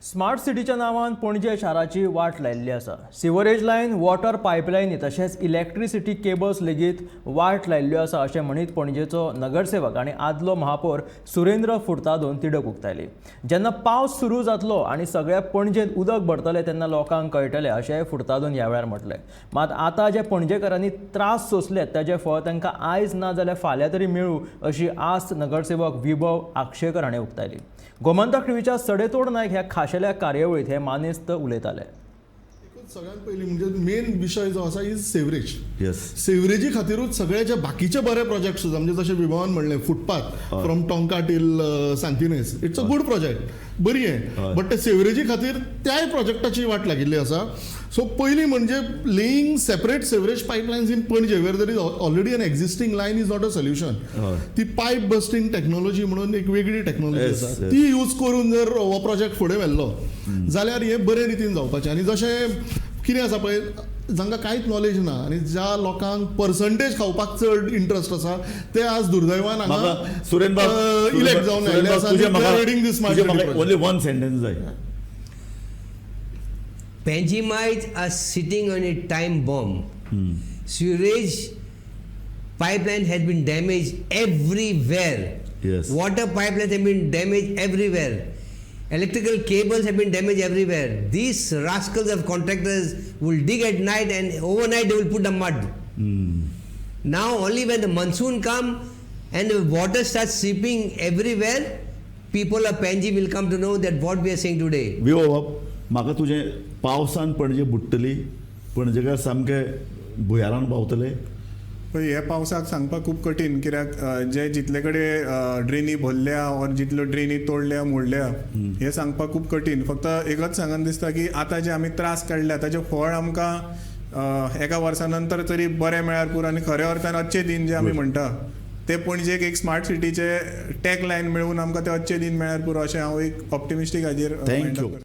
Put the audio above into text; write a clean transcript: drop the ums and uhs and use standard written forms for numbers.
Smart सिटीच्या नांवान पणजे शाराची वाट लायिल्ली आसा. सिवरेज लायन, वॉटर पायपलायनी तशेंच इलेक्ट्रिसिटी केबल्स लेगीत वाट लायिल्ल्यो आसा, अशें म्हणीत पणजेचो नगरसेवक आनी आदलो महापौर सुरेंद्र फुर्तादोन तिडक उक्तायली. जेन्ना पावस सुरू जातलो आनी सगळ्या पणजेंत उदक भरतलें तेन्ना लोकांक कळटलें, अशेंय फुर्तादोन ह्या वेळार म्हटलें. मात आतां जे पणजेकारांनी त्रास सोंसले ताजें फळ तांकां आयज ना जाल्यार फाल्यां तरी मेळूं, अशी आस्त नगरसेवक विभव आक्षेकर हाणें उक्तायली. गोमंतक टीव्हीच्या सडेतोड नायक ह्या खाशेल्या कार्यावळीत हे मानेस्त उलयताले. एकूच सगळ्यात पयलीं म्हणजे मेन विशय जो आसा is sewerage. सेवरेजी खातीरूच सगळे जे बाकीचे बरे प्रोजेक्ट सुद्दां, म्हणजे जशें विभवान म्हणलें, footpath from Tonca till Sant Inez, it's a good project, बरी आहे, बट ते सेवरेजी खातीर त्याय प्रोजेक्टाची वाट लागिल्ली आसा. सो पयलीं म्हणजे laying separate sewerage pipelines in Panaji where there is already an existing line is not a solution. ती पायप बस्टिंग टेक्नॉलॉजी म्हणून एक वेगळी टेक्नॉलॉजी आसा, ती यूज करून जर हो प्रोजेक्ट फुडें व्हेल्लो जाल्यार हें बरे रितीन जावपाचें. आनी जशें कितें आसा पळय, जांकां कांयच नॉलेज ना आनी ज्या लोकांक पर्संटेज खावपाक चड इंट्रस्ट आसा, ते आज दुर्दैवान म्हाका सुरेन बाब, इलेक्ट जावन आयिल्ले आसा. रिडींग दीस ओनली वन सेंटेन्स जाय. Panjimites are sitting on a time bomb. Sewerage pipeline has been damaged everywhere. Water pipelines have been damaged everywhere. Electrical cables have been damaged everywhere. These rascals of contractors will dig at night and overnight they will put the mud. Now only when the monsoon come and the water starts seeping everywhere, people of Panjim will come to know that what we are saying today. Vivo बाब, म्हाका तुजें पावसान पणजे बुडटली, पणजेकार सामके भुयारान पावतले? पळय, हे पावसाक सांगपाक खूब कठीण, कित्याक जे जितले कडेन ड्रेनी भरल्या ऑर जितल्यो ड्रेनी तोडल्या मोडल्या हें सांगपाक खूब कठीण. फक्त एकच सांगन दिसता की आतां जे आमी त्रास काडल्या ताजें फळ आमकां एका वर्सा नंतर तरी बरें मेळ्यार पुरो आनी खऱ्या अर्थान अच्छे दिन जे आमी म्हणटा ते पणजेक एक स्मार्ट सिटीचे टॅग लायन मेळून आमकां ते अच्छे दिन मेळ्यार पुरो, अशें हांव एक ऑप्टिमिस्टीक हाजेर thank you.